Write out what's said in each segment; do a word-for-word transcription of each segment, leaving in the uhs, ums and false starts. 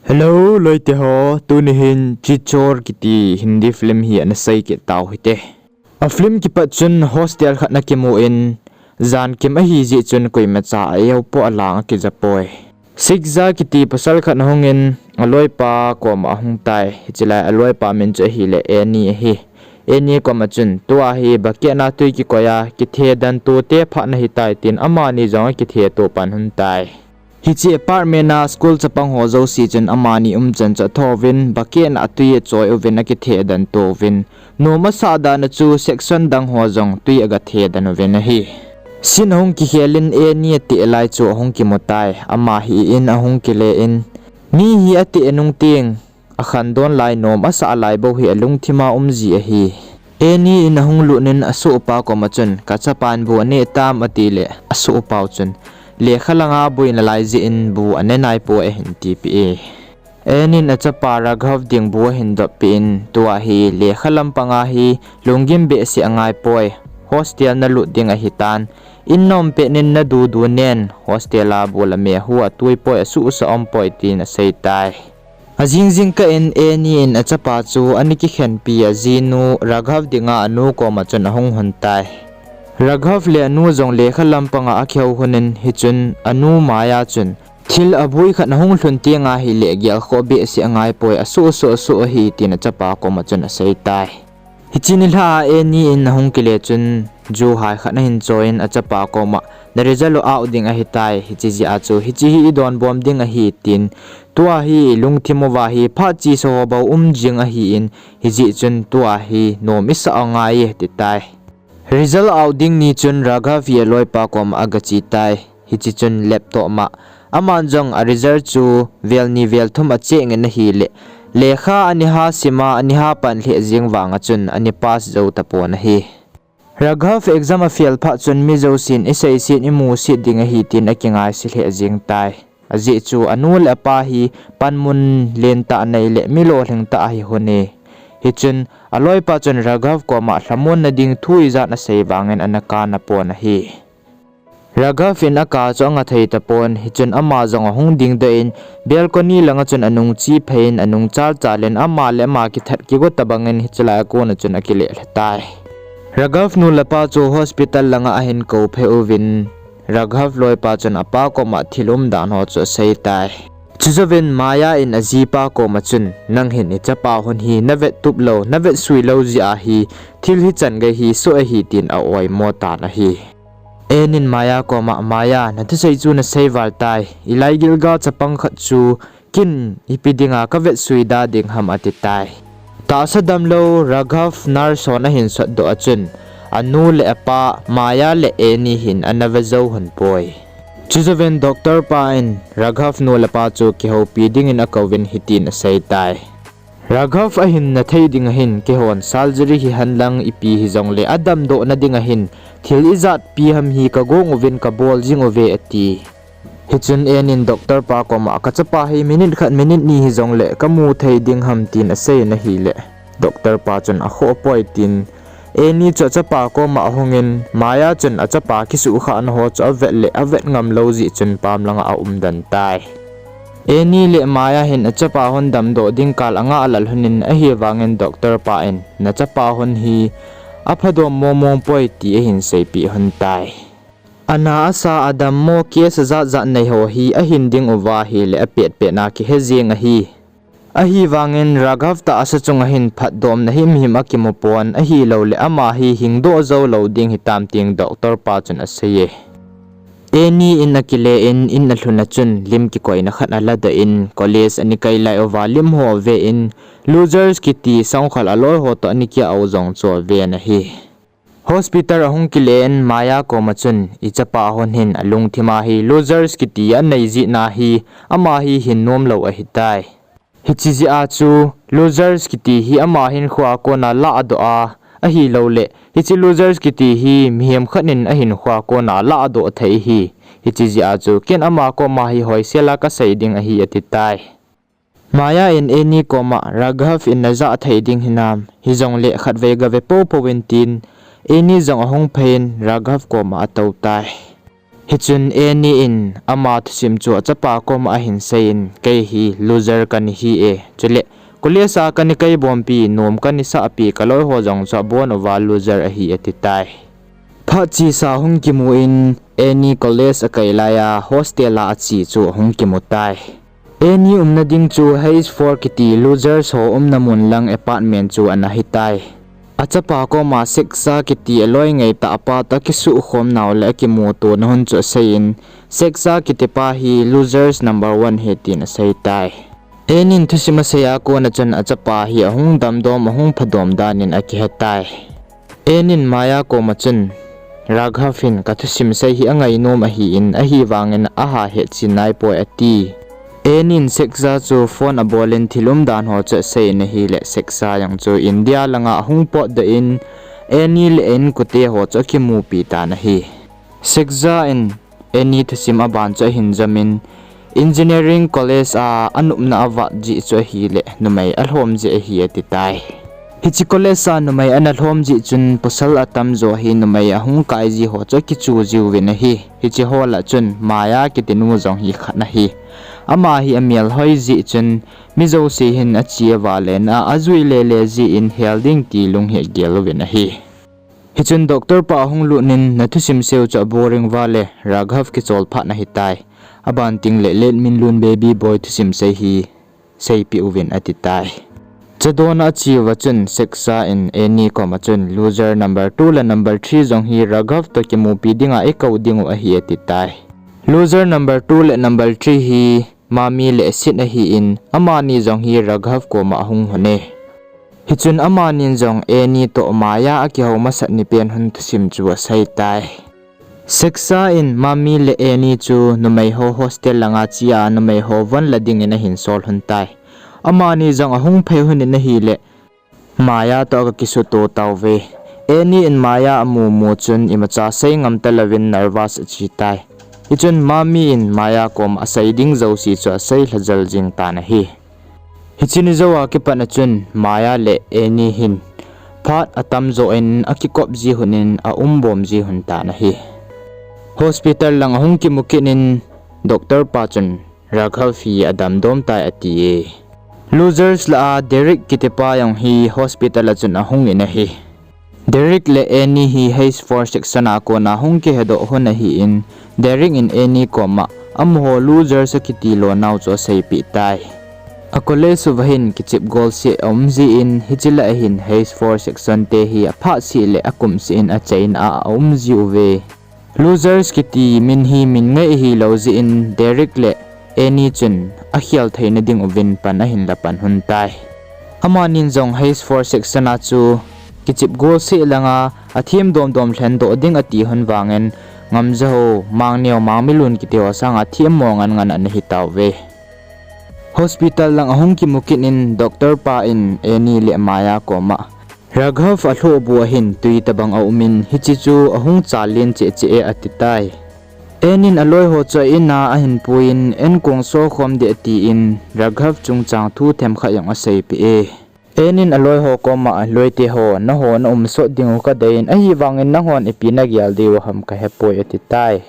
Hello, loite ho, tuni hin Chichor kiti Hindi film hi ana sei kit tau hite. A film kipat chun hostel khat na kimu in, jan kim ahi jeh chun koimacha a eu po alang akija poi. Sikja kiti pasal khat ahung in, aloipa koma ahung tai. Hiche lai aloipa min chu ahile Annie ahi. Annie koma chun, tua hi bucket na tui kikoi a, kithe dan to te phat na hitai tin amani jong akithe to pan hon tai. Hiche apartment a school chapang ho jouse chun amani umchan chu athouvin, bucket na tui achoi uvin akithe dan to uvin. Nom asah dan a chu section dang ho jong tui aga the dan uvin ahi. Scene ahung kikhel in Annie ateh lai chu ahung kimu tai. Ama hi in ahung kile in, mi hi ateh nung teng, akhandon lai nom asah lai bou hi alungthim a um ji ahi. Annie in ahung lut in asohpa koma chun, kachapan bu ane tam atile, asohpau chun, lekha langa boina lai jeh in bu ane naipoi ahin tipeh e. Annie in achapa Raghav ding bu ahin doppeh in, tua hi lekha lampanga hi lunggim behseh angaipoi, hostel nalut ding ahitan, in nom pet nin nadudu nen, hostel a bu la mehu atuipoi, asuhsa umpoi tin aseitai. Ajing jingkah in Annie in achapa chu ana kikhenpi ajinu Raghav dinga anu koma chun ahung hon tai. Raghav le anu jong lekha lampanga akihou hon in hichun anu Maya chun thil aboi khat ahung lhun tenga hile gelkhoh behseh angaipoi, asuhsa soh ahi tin achapa koma chun aseitai. Hiche nilhah a Annie in ahung kile chun, ju hai khat ahin choi in achapa koma, na result u out ding ahitai, hiche jeh a chu hiche hi idonbom ding ahi tin, tua hi ilungthim uva hi phat chesa ho bou um jing ahin, hijeh chun tua hi nom isah angaiye atitai. Result out ding ni chun Raghav hi aloipa koma agache tai. Hiche chun laptop ma, aman jong a result chu vel ni vel thum acheck in ahile, lekha aniha sima aniha pan lheh jeng vanga chun ana pass jou tapon ahi. Raghav exam afail phat chun mi jousen iseiset imuset ding ahi tin akingaise lheh jeng tai. Ajeh chu anu le apa hi panmun lentah nei le mi lolhing tah ahi hon e. Hichun aloipa chun Raghav koma lhamonna ding thu ijat asei vangin ana kana pon ahi. Raghav in aka chu anga thei tapon, hichun ama jong ahung dingdoh in, balcony langa chun anung che phei in, anung chalchal in, ama le ama kithat kigo tabangin hiche lai a kona chun akile lha tai. Raghav nu le pa chu hospital langa ahin kou phei uvin, Raghav loipa chun apa koma thil umdan ho chu asei tai. Chujouvin Maya in ajipa koma chun, nang hin ichapa hon hi navet tup lou, navet sui lou jeh ahi, thil hichan gei hi soh ahi tin a-oimo tan ahi. Annie in Maya koma, Maya, nathusei chu nasei val tai, ilaigilga chapang khat chu ken ipi dinga kavet sui da ding ham ati tai. Tahsa damlou Raghav nurse hon ahin sotdoh a chun, anu le apa Maya le Annie hin ana ve jou hon poi. Chujouvin doctor pa in Raghav nu le pa chu kihoupi dingin akouvin hitin asei tai. Raghav ahin na thei ding ahin, keihon surgery hihen lang ipi hijongle adamdohna ding ahin, thil ijat pi ham hi kagong uvin kabol jing uve ati. Hichun Annie in doctor pa koma, kachapa hi minute khat minute ni hijongle kamu thei ding ham tin asei in ahile, doctor pa chun akhoh poi tin, Annie chu achapa koma ahungin, Maya chun achapa kisuhkhahna ho chu avet le avet ngam lou jeh chun pam langa aumden tai. Annie le Maya hin achapa hon damdoh ding kal anga alal honin ahivangin doctor pa in, nachapa hon hi aphadom momong poi ti ahin seipeh hon tai. Ana asa adammo case ajat jat nei ho hi ahin ding uva ahile apetpetna kihe jeng ahi. Ahivangin Raghav tahsa chunga hin phatdomna himhim akimu pon ahilouleh ama hi hingdoh jou lou ding hitam tin doctor pa chun aseiye. Annie in akile in, in alhun a chun lim kikoina khat aladoh in, college ana kai lai uva lim ho ave in, losers kiti sangkhol aloi ho toh ana kiah u jong chu aven ahi. Hospital ahung kile in Maya koma chun, ichapa hon hin alungthima hi losers kiti anei jeh in ahi, ama hi hin nomlou ahitai. Hiche jeh a chu losers kiti hi ama hinkhoa kona ladoh a, ahilouleh hiche losers kiti hi mihem khat in ahinkhoa kona ladoh thei ahi. Hiche jeh a chu ken ama koma hi hoisel a kasei ding ahi atitai. Maya in Annie koma, Raghav in najah thei ding hinam, hijongle khatvei gave poupou in tin, Annie jong ahung phei in Raghav koma atoutai. Hichun Annie in ama thusim chu achapa koma ahin seiyin, kei hi loser kani hi e. Chule, college a kani kai bompi, nom kani sahpi, kaloi ho jong chu abon uva loser ahi ati tai. Phat chesa hung kimu in, Annie college akai laiya hostel a ache chu ahung kimu tai. Annie umna ding chu H four kiti losers ho umna mun lang apartment chu ana hitai. Achapa koma Sexa kiti aloi ngaitah pa toh akisuhkhom nau le akimutona hun chu aseiyin, Sexa kiti pa hi losers number one hi tin asei tai. Annie in thusim asei a kona chun achapa hi ahung damdom, ahung phadom danin akihe tai. Annie in Maya koma chun, Raghav hin kathusim sei hi angainom ahin, ahivangin aha hetchen naipoi ati. Annie in Sexa chu phone abolin thil umdan ho chu aseiyin ahile Sexa jong chu India langa ahung potdoh in, Annie le a inkote ho chu akimupi tan ahi. Sexa in Annie thusim aban chu ahin jamin, engineering college a anopna avat jeh chu ahile numei alhom jeh ahi ati tai. Hiche college a numei ana lhom jeh chun pasal atamjo hi numei ahung kai ji ho chu akichu jiuvin ahi. Hiche ho lah chun Maya kitinu jong hi khat ahi. Ama hi amel hoi jeh chun mi jouse hin ache avalen a, ajui lele jeh in hel ding ti lung hi agel uvin ahi. Hichun doctor pa ahung lut in, nathusim seiu chu aboring vale, Raghav kichol phat nahitai. Aban tengle let min lun baby boy thusim sei hi seipeh uvin ati tai. Chadona acheuva chun Sexa in Annie koma chun loser number two le number three jong hi Raghav toh kimupi dinga eikou dingu ahi ati tai. Loser number two le number three hi Mami le Sid ahin, amani jong hi Raghav koma ahung lhone. Hichun amanin jong Annie toh Maya akihou masat ni pen hun thusim chu asei tai. Sexa in Mami le Annie chu numei ho hostel langa chea numei ho von la dingin ahin sol lhon tai. Amani jong ahung phei lhon in ahile, Maya toh akakisuto tauve. Annie in Maya amumu chun imacha sei ngam talouvin nervous ache tai. Hichun Mami in Maya koma asei ding jouse chu asei lhajal jing tan ahi. Hiche ni jouva kipat a chun Maya le Annie hin phat atamjo in akikop ji lhon in aumbom ji lhon tan ahi. Hospital lang ahung kimu kit in doctor pa chun Raghav hi adamdom tai ati e. Losers lah a Derek kitipa jong hi hospital a chun ahung in ahi. Derek le Annie hi H four section a kona hung kihedoh lhon ahin, Derek in Annie koma amaho losers akiti lonau chu aseipeh tai. A college uva hin kichep golseh aum jin, hiche lah a hin H four section te hi aphat seh le akum seh in achaina a aum jiuve. Losers kiti min hi min ngai ahilou jeh in Derek le Annie chun akhel theina dinguvin pan ahin la pan lhon tai. Amanin jong H four section a chu kichep golseh langa athem domdom lhendoh ding ati lhon vangin, ngamjahou, mangneo, mangmilun kitiho sanga themmo ngan ngan ana hitauve. Hospital lang ahung kimu kit in doctor pa in Annie le Maya koma, Raghav alhohbu a hin twi tobang aumin, hiche chu ahung chal len cheh cheh e ati tai. Annie in aloiho chu a-in a ahin puiyin, enkong sokhom ding atin, Raghav chungchang thu themkhat jong aseipeh e. Annie in aloiho koma, loiteho, nangho naumsot dingu kadeiyin, ahivangin nanghon ipi nagel diu ham kahepoi ati tai.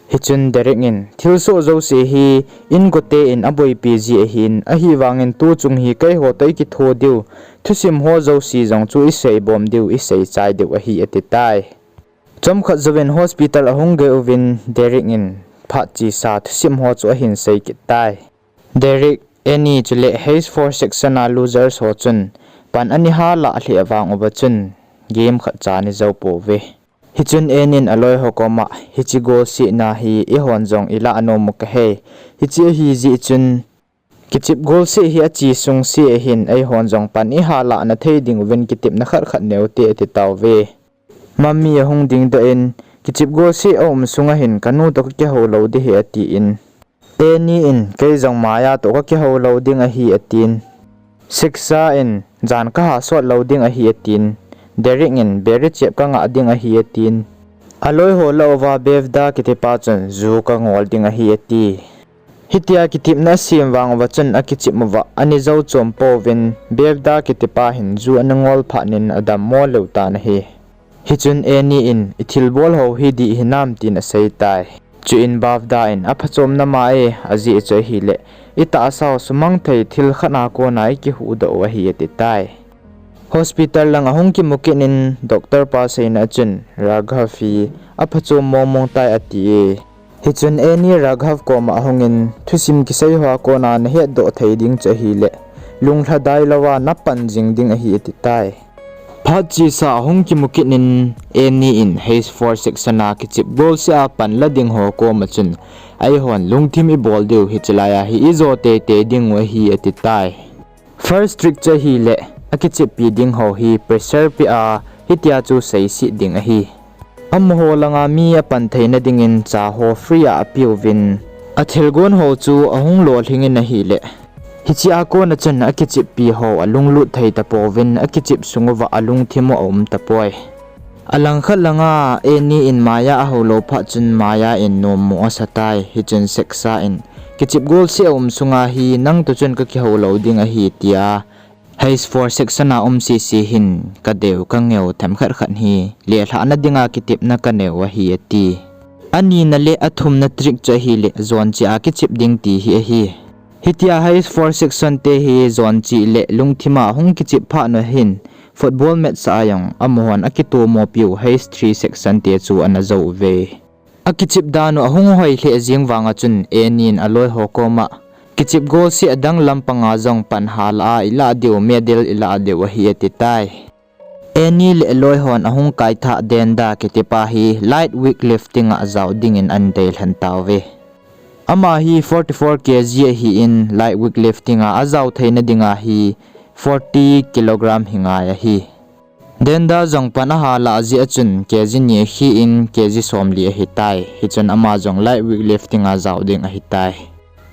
Hichun Derek in, thilsoh jouse hi inkote in aboipi ji ahin, ahivangin tuchung hi keiho toh ikitho diu, thusim ho jouse jong chu iseibom diu, iseichai diu ahi ati tai. Chomkhat jouvin hospital ahung gei uvin Derek in phat chesa thusim ho chu ahin sei kit tai. Derek, Annie chule H four section a losers ho chun pan ana halah lheh vang uva chun game khatcha ana jou pouve. Hichun Annie in aloiho koma, hiche golsehna hi eihon jong ilah nom u kahe. Hiche ahijeh chun kichep golseh hi ache sungseh ahin eihon jong pan ihalahna thei dinguvin kitepna khat khat neute ati tauve. Mami ahung dingdoh in, kichep golseh aum sunga hin kanu toh kakihou lou ding ahi atin, Annie in, kei jong Maya toh kakihou lou ding ahi atin, Sexa in, jan kaha sot lou ding ahi atin, Derek in, beri chep kangah ding ahi atin, aloiho lah uva Bevda kitipa chun ju kangol ding ahi ati. Hitia kitepna asem vang uva chun akichep uva ana jou chom pouvin, Bevda kitipa hin ju ana ngol phatnin adammo leu tan ahi. Hichun Annie in, ithilbol ho hi dih hinam tin asei tai. Chuin Bhavda in aphachomna ma e, ajeh chu ahileh itahsau sumang thei thil khat a kona ikihuhdoh u ahi atitai. Hospital lang ahung kimu kit in doctor pa seina chun Raghav hi aphachom mongmong tai ati e. Hichun Annie Raghav koma ahungin thusim kisei hoa kona nahetdoh thei ding chu ahileh lunglhadai louva napan jing ding ahi atitai. Phat chesa ahung kimu kit in Annie in H four section a kichep golseh a pan la ding ho koma chun, eihon lungthim ibol diu hiche laiya hi ijo teitei diu ahi atitai. First trick chu ahileh akicheppi ding ho hi pressure peh a hitia chu seiset ding ahi. Amaho langa mi apan theina dingin cha ho free a apeuvin, athilgon ho chu ahung lolhingin ahileh hichea kona chun akicheppi ho alunglut thei tapouvin akichep sunguva alungthim u aum tapoi. Alangkhat langa Annie in Maya ahoulou phat chun Maya in nommo asatai. Hichun Seksa in, kichep golseh aum sunga hi nang toh chun kakihou lou ding ahi tia, H four section a um sese hin kadeu kangeu themkhat khat hi lelhahna dinga kitepna kaneiu ahi ati. Anina le athumna trick chu ahileh joncheh a kichep ding ti hi ahi. Hitia H four section te hi joncheh le lungthima hung kichep phat uva hin football match a jong amahon akitomopiu H three section te chu ana jouve. Akichep dan u ahung hoi lheh jeng vanga chun Annie in aloiho koma, kichep golseh adang lampanga jong pan hala a ilah diu medal ilah diu ahi atitai. Annie le aloihon ahung kaithah Denda kitipa hi light weightlifting a jao dingin ahin deilhen tauve. Ama hi forty-four K G ahin light weightlifting a ajao theina dinga hi forty kilogram hi ngai ahi. Denda jong pan ahalah jeh a chun K G ni akhin K G somli ahitai. Hichun ama jong light weightlifting a jao ding ahitai.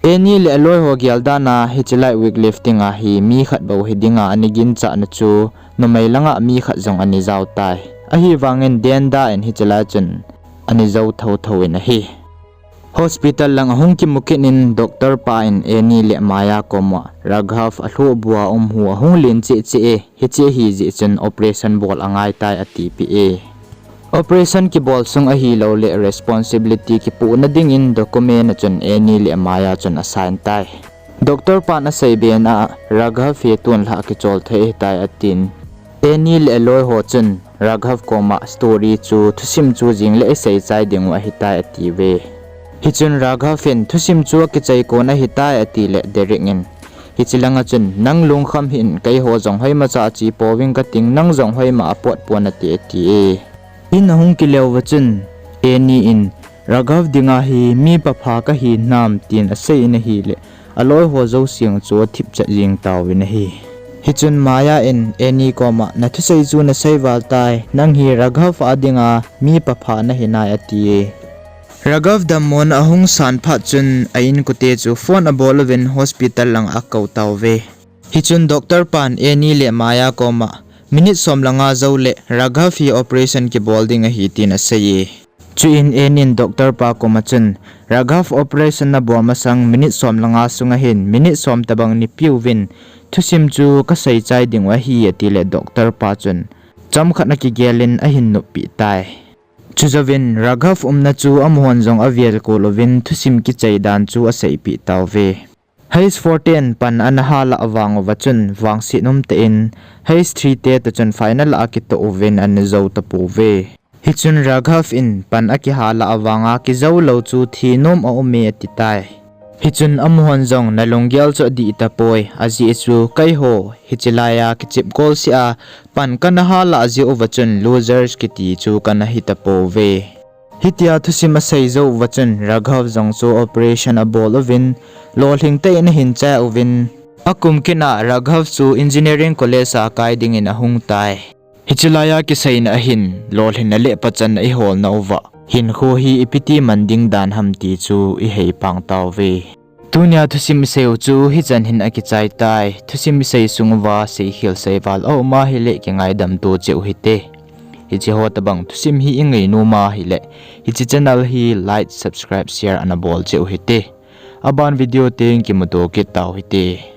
Annie le aloiho geldan a hiche light weightlifting a hi mi khat bou hidinga ana ginchahna chu numei langa mi khat jong ana jao tai. Ahivangin Denda in hiche lai chun ana jou thotho in ahi. Hospital lang ahung kimu kit in doctor pa in Annie le Maya koma Raghav alhohbua um hu ahung len cheh cheh e, hiche ahijeh chun operation bol angaitai atipeh e. Operation kibol sung ahilouleh responsibility kipohna dingin document a chun Annie le Maya chun asign tai. Doctor pan aseibe na Raghav hi tunlhah kichol thei ahitai atin. Annie le aloiho chun Raghav koma story chu thusim chu jingle iseichai dingu ahitai atiuve. Hichun Raghav in thusim chu akichai kon ahitai atileh Derek in, hiche langa chun nang lungkham hih in, keiho jong hoimacha chepouving kating, nang jong hoima a potpon nate ati e. In ahung kileuva chun Annie in Raghav dinga hi mi papha kahi nam tin asei in ahileh aloiho jouse chu athipchet jeng tauvin ahi. Hichun Maya in Annie koma nathusei chu nasei val tai, nang hi Raghav a dinga mi papha nahi nai ati e. Raghav dammona ahung san phat chun a inkote chu phone abol uvin hospital langa akou tauve. Hichun doctor pan Annie le Maya koma minute som le nga jouleh Raghav hi operation kibol ding ahi tin asei e. Chuin Annie in doctor pa koma chun Raghav operation nabol masang minute som le nga sunga hin minute som tobang neipeh uvin, thusim chu kaseichai dingu ahi atileh doctor pa chun chomkhat ana kigelin ahin noppeh tai. Chujouvin Raghav umna chu amahon jong avel kol uvin thusim kichai dan chu aseipeh tauve. H four ten pan ana halah vang uva chun vangset umtah in H three te toh chun final a akitoh uvin ana jou tapouve. Hichun Raghav in pan akihalah vanga kijoulou chu thinom aume atitai. Hichun amahon jong nalunggel chu adih tapoi, ajeh chu keiho hiche laiya kichep golseh a pan kana halah jeh uva chun losers kiti chu kana hi tapouve. Hitia thusim asei jou uva chun Raghav jong chu operation abol uvin, lolhing tah in ahin chai uvin, akum kit a Raghav chu engineering college a kai dingin ahung tai. Hiche laiya kiseina ahin lolhinna le pachatna iholna uva hinkho hi ipiti man ding dan ham ti chu ihei pang tauve. Tunia thusim iseiu chu hichan hin akichai tai. Thusim isei sung uva seikhel seival aum ahileh kingaidam to cheh uhite. Hiche ho tobang thusim hi ingainom ahileh hiche channel hi like, subscribe, share ana bol cheh uhite. Aban video teng kimuto kit tau hite.